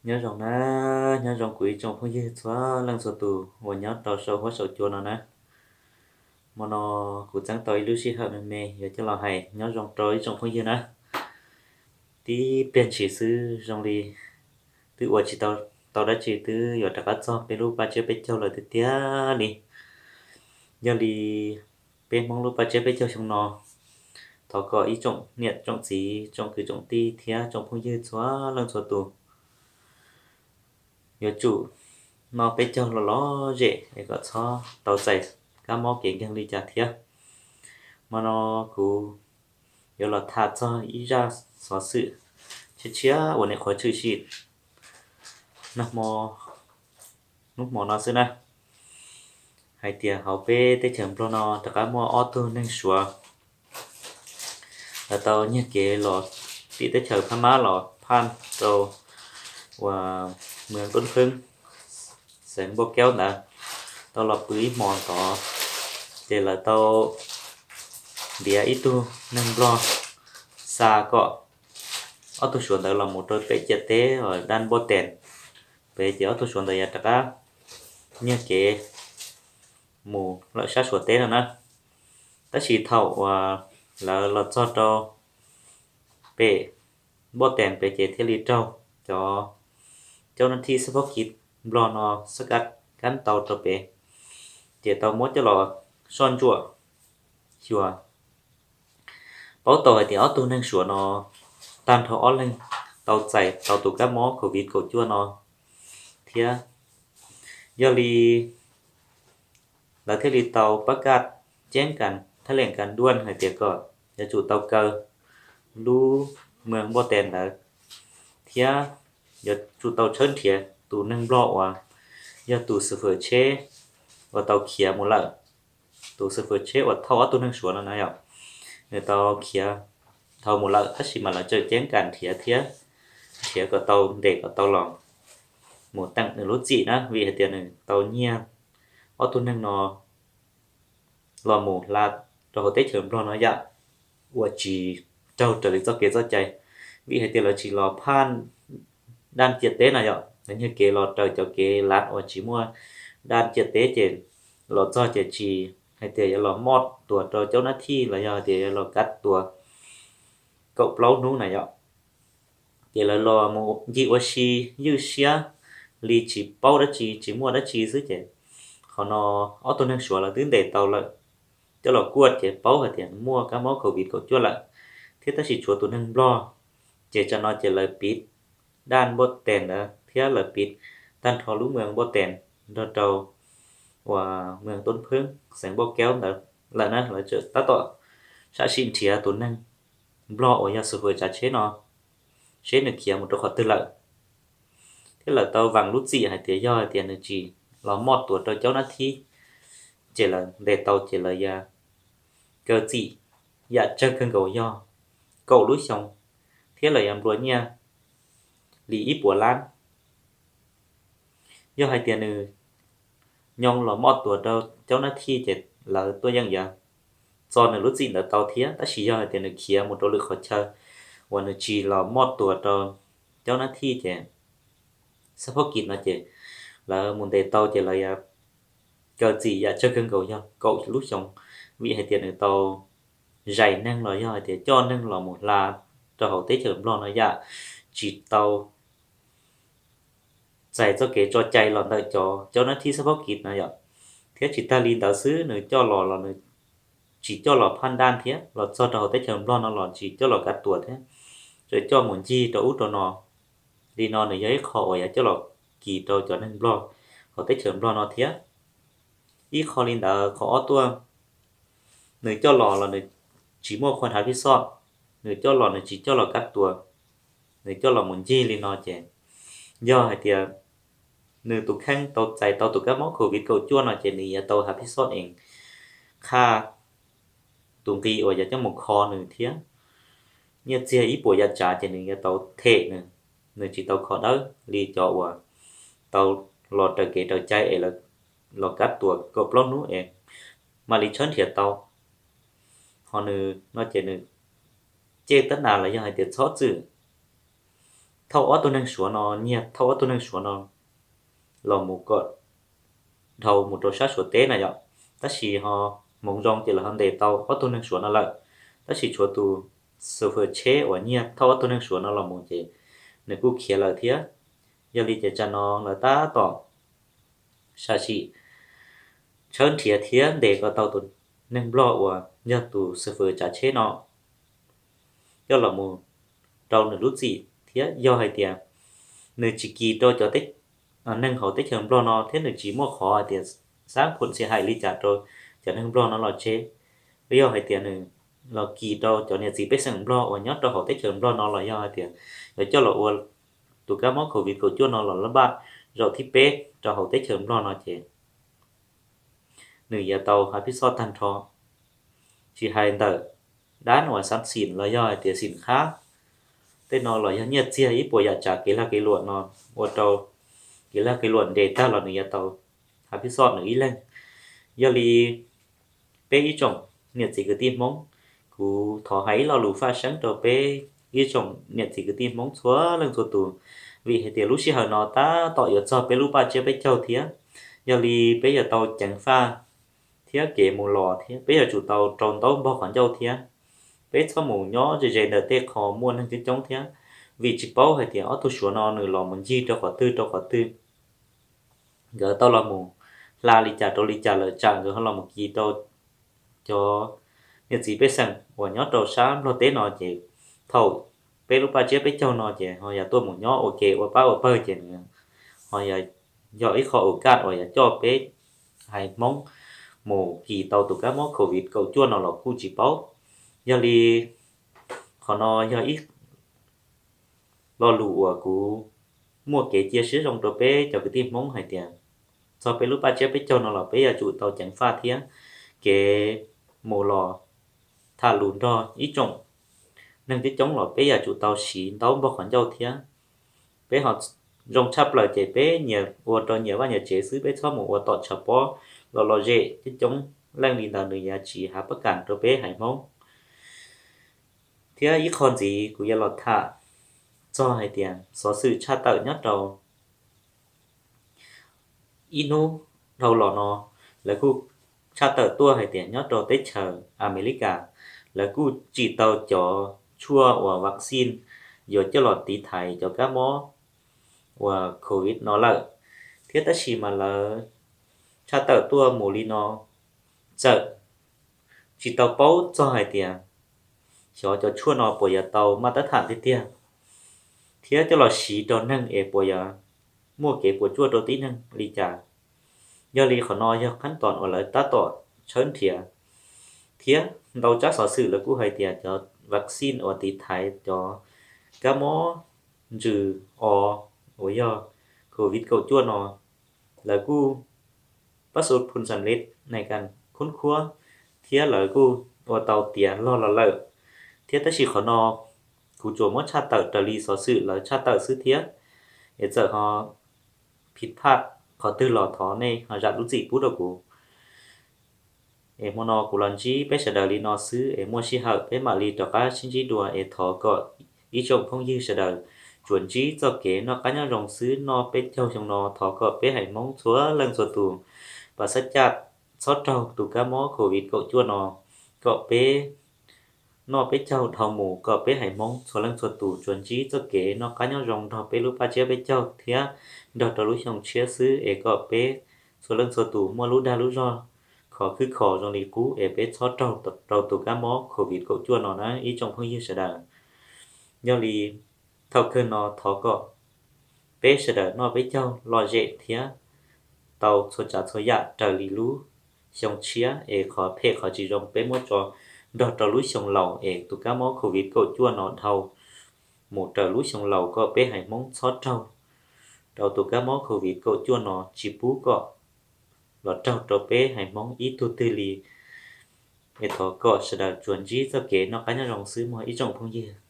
Nyob zoo na, nyob zoo kuv ib tsoom phooj ywg txhua leej txhua tus uas nyob rau saum huab saum cua no na. Hmo no kuv txeeb tau ib lub sij hawm me me yuav coj los hais nyob zoo rau ib tsoom phooj ywg na. Tib pliag ntshis xwb zoo li twb ua tsis tau, tau dab tsi twb yuav rov qab txog peb lub paj tsiab peb caug lawm tiag tiag li. Yog li peb Hmoob lub paj tsiab peb caug xyoo no, thov kom ib tsoom niam tsoom txiv tsoom kwv tsoom tij thiab tsoom phooj ywg txhua leej txhua tus yuav tsum noj peb caug lom lom zem es kom txhob tau txais kab mob kev nkeeg li cas thiab. Hmo no kuv yuav los tham txog ib zaj xov xwm tshiab tshiab uas nyuam qhuav tshwm sim nag hmo, hnub hmo no xwb na, hais tias hauv peb teb chaws Nplog no rov qab muaj ob tug neeg Suav lawv tau nyiag kev los tim teb chaws Phab Mab los phaj rau uas mwm Toob Pheeb, xeev Npauj Kaub ntawd, tau los pw ib hmos tod, ces lawv tau ntiav ib tug neeg Nplog xa kom ob tug Suav ntawd los mus rau pem ciam teb uas daj Npauj Tes pem, ces ob tug Suav ntawd yuav rov qab nyiag kev mus lawm sab Suav teb no na. Tab sis thaum uas lawv los txog rau pem Npauj Tes pem ces thiaj li raug cov cov nab thib xab phob kiv Nplog no xab kab kab tau rau pem, ces tau muab coj los soj ntsuam xyuas. Paub tau hais tias ob tug neeg Suav no tag nrho ob leeg tau txais tau tus kab mob covid kaum cuaj no thiab. Yog li lawv thiaj li tau pab kaj ceeb kas thab leem kas duaj hais tias kom yuav tsum tau kaw lub mwm Npauj Tes ntawd thiab yuav tsum tau tshawb nrhiav tus neeg Nplog uas yog tus xu fwm tsheb uas tau khiav mus lawm. Tus xu fwm tsheb uas thauj ob tug neeg Suav no na yom, nws tau khiav dhau mus lawm tab sis mas lawv tseem ceeb kas nrhiav thiab nrhiav kom tau ntes kom tau los mus teem nws lub txim na, vim hais tias nws tau nyiag ob tug neeg no los mus hla rau hauv teb chaws Nplog no yam uas tsis raug raws li txoj kev txoj cai, vim hais tias lawv tsis los phaj daj ciam teb no yom, lawv nyiag kev los raws cov kev lav uas tsis muaj daj ciam teb ces los txog ces tsis hais tias yuav los moj tuas rau cov nab thib los yog hais tias yuav los kab tuas kaum plaub hnub na yom. Ces lawv los mus ncig ua si ywj siab li tsis paub dab tsi tsis muaj dab tsi xwb ces qhov no ob tug neeg Suav lawv twb ntes tau lawm, coj los kuaj ces paub hais tias muaj kab mob covid kaum cuaj lawm, thiab tab sis tshuav tus neeg Nplog. Ces tsam no ces lawv piv daj Npauj Tes ntawd thiab lawv piv tag nrho lub mwm Npauj Tes nrog rau uas mwm Toob Pheeb xeev Npauj Kaub ntawd lawm na, lawv tseem tab tom sam sim nrhiav tus neeg Nplog uas yog xu fwm tsav tsheb no seb nws khiav mus rau qhov twg lawm. Thiab lawv tau vaam lub txim hais tias yog hais tias nws tsis los moj tuas rau cov nab thib ces lawv ntes tau ces lawv yuav kaw txim yam tsawg kawg nkaus yog kaum lub xyoo thiab lawv yuav nplua nyiaj li ib puas lab. Yog hais tias nws nyob los moj tuas rau cov nab thib ces lawv tuaj yeej yuav txo nws lub txim ntawd tau thiab, tab sis yog hais tias nws khiav mus rau lwm qhov chaw uas nws tsis los moj tuas rau cov nab thib ces xab phob kiv no ces lawv mus ntes tau ces lawv yuav kaw txim yam tsawg kawg nkaus yog kaum lub xyoo, vim hais tias nws tau zais neeg los yog hais tias coj neeg los mus hla rau hauv teb chaws Nplog no yam tsis tau txais txoj kev tso cai los ntawm cov cov nab thib xab phob kiv no yom. Thiab tsis tag li ntawd xwb, nws coj los los nws tsis coj los phaj daj thiab, los txog rau hauv teb chaws Nplog no los tsis coj los kav tuam thiab, tseem coj mus ncig rau ub rau no. Li no nws yog ib qho uas yuav coj los kis rau cov neeg Nplog hauv teb chaws Nplog no thiab. Ib qho li ntawd, qhov ob tuaj, nws coj los los nws tsis muaj qhua hav phij xoj, nws coj los nws tsis coj los kav tuam, nws coj los mus ncig li no ces yog hais tias nws tus kheej tau txais tau tus kab mob covid kaum cuaj no ces nws yuav tau hav phij xoj es qhaj tus nqi uas yuav coj mus kho nws thiab nyiaj txiag ib puas yam tsav ces nws yuav tau them nws, nws tsis tau kho dawb li cov uas tau los raws kev raws cai es los kav tuam kaum plaub hnub es mam li tshawb nrhiav tau. Ho nws no ces nws cej tab nas los yog hais tias txhob txwm thauj ob tug neeg Suav no, nyiag thauj ob tug neeg Suav no los mus kom dhau mus rau sab Suav teb na yom. Tab sis ho hmoov zoo ces lawv ho ntes tau ob tug neeg Suav no lawm, tab sis tshuav tus xu fwm tsheb uas nyiag thauj ob tug neeg Suav no los mus ces nws kuj khiav lawm thiab. Yog li ces tsam no lawv tab tom sam sim tshawb nrhiav thiab ntes kom tau tus neeg Nplog uas yog tus xu fwm tsav tsheb no coj los mus rau nws lub txim thiab. Yog hais tias nws tsis kis rau cov neeg hauv teb chaws Nplog no thiab nws tsis muaj qhov hais tias xab phum xia hais li cas rau cov neeg Nplog no los tseg, los yog hais tias nws los kis rau cov niam txiv pej xeem Nplog uas nyob rau hauv teb chaws Nplog no los yog hais tias yuav coj los ua tus kab mob covid kaum cuaj no los lab npaj zaum thib peb rau hauv teb chaws Nplog no ces nws yuav tau hav phij xoj tag nrho, tsis hais ntawm dab uas xab xim los yog hais tias xim qhab tej no los yog nyiaj txiag ib puas yam tsav kev lag kev luam no ua rau kev lag kev luam nres tag los nws yuav tau hav phij xoj nws ib leeg. Yog li peb ib tsoom niam txiv kwv tij Hmoob, kuv thov hais ib lo lus faj seeb rau peb ib tsoom niam txiv kwv tij Hmoob txhua leej txhua tus, vim hais tias lub sij hawm no tab tom yuav txog peb lub paj tsiab peb caug thiab. Yog li peb yuav tau ceev faj thiab kev mus los thiab peb yuav tsum tau rau ntaub npog qhov ncauj thiab. Peb txhob mus nyob ze ze ntawm tej qho muaj neeg coob coob thiab, vim tsis paub hais tias ob tug Suav no nws los mus ncig rau qhov twg rau qhov twg, nkawd tau los mus hla li cas rau li cas lawm tsam nkawd ho los mus kis rau cov niam txiv pej xeem uas nyob rau sab Nplog teb no ces thaum peb lub paj tsiab peb caug no ces ho yog tuaj mus nyob ua ke ua pab ua pawg ces nws ho yog ib qho ua kaj uas yog coj peb haiv Hmoob mus kis tau tus kab mob covid kaum cuaj no los kuj tsis paub. Yog li qhov no yog ib lo lus uas kuv muaj kev cia siab zoo rau peb cov kwv tij Hmoob hais tias txog peb lub paj tsiab peb caug no los peb yuav tsum tau ceev faj thiab kev mus los tham lus nrog ib tsoom neeg coob coob los peb yuav tsum tau siv ntaub npog qhov ncauj thiab. Peb ho zoo tshaj plaws ces peb nyias ua rau nyias vaj nyias tsev xwb, peb txhob mus ua tom tshav pob los lom zem coob coob leej li ntawd nws yuav tsis hav pab kam rau peb haiv Hmoob. Thiab ib qho ntxiv kuv yuav los tham txog hais tias xov xwm tshaj tawm nyob rau ib hnub dhau los no, lawv kuj tshaj tawm tuaj hais tias nyob rau teb chaws Amelikas, lawv kuj tsim tau cov tshuaj uas vaccine yuav coj los tiv thaiv cov kab mob uas covid no lawm, thiab tab sis mas lawv tshaj tawm tuaj mus li no txawm tsis tau paub txog hais tias xyov cov tshuaj no puas yuav tau maj tab tham tiag tiag thiab coj los siv rau neeg es puas yuav muaj kev puas tsuaj rau tib neeg li cas. Yog li qhov no yog qab tos uas lawv tab tom tshawb nrhiav thiab ntau tsab xov xwm lawv kuj hais tias cov vaccine uas tiv thaiv cov kab mob ntsws o uas yog covid kaum cuaj no, lawv kuj pab xu phun xam lej nais kas khub khuab thiab lawv kuj ua tau tiav log los lawm, thiab tab sis qhov no kuv tsuas muab tshaj tawm raws li xov xwm lawv tshaj tawm xwb thiab. Es txawm ho phiv phaj qhov twg los thov nej ho zam lub txim pub rau kuv. Es hmo no kuv los ntsib peb sawv daws li no xwb es muaj sij hawm peb mam li rov qab sib ntsib dua es thov kom ib tsoom phooj ywg sawv daws tsuas ntsib txoj kev noj qab nyob zoo xwb, noj peb caug xyoo no thov kom peb haiv Hmoob txhua leej txhua tus pas xab caj txhob raug tus kab mob covid kaum cuaj no, kom peb noj peb caug dhau mus, kom peb haiv Hmoob txhua leej txhua tus tsuas ntsib txoj kev noj qab nyob zoo nrog peb lub paj tsiab peb caug thiab nrog rau lub xyoo tshiab xwb es kom peb txhua leej txhua tus muaj lub dag lub zog khov khwb khov zoo li qub es peb txhob raug rau tus kab mob covid kaum cuaj no na ib tsoom phooj ywg sawv daws. Yog li thaum kawg no thov kom peb sawv daws noj peb caug lom zem thiab tau txhua tsav txhua yam raws li lub xyoo tshiab es qhov phem qhov tsis zoo peb muab tso nrog rau lub xyoo laus es tus kab mob covid kaum cuaj no dhau mus raws lub xyoo laus kom peb haiv Hmoob txhob raug rau tus kab mob covid kaum cuaj no, tsis pub kom los raug rau peb haiv Hmoob ib tug twg li. Es thov kom sawv daws tsuas ntsib txoj kev noj qab nyob zoo xwb mog ib tsoom phooj ywg.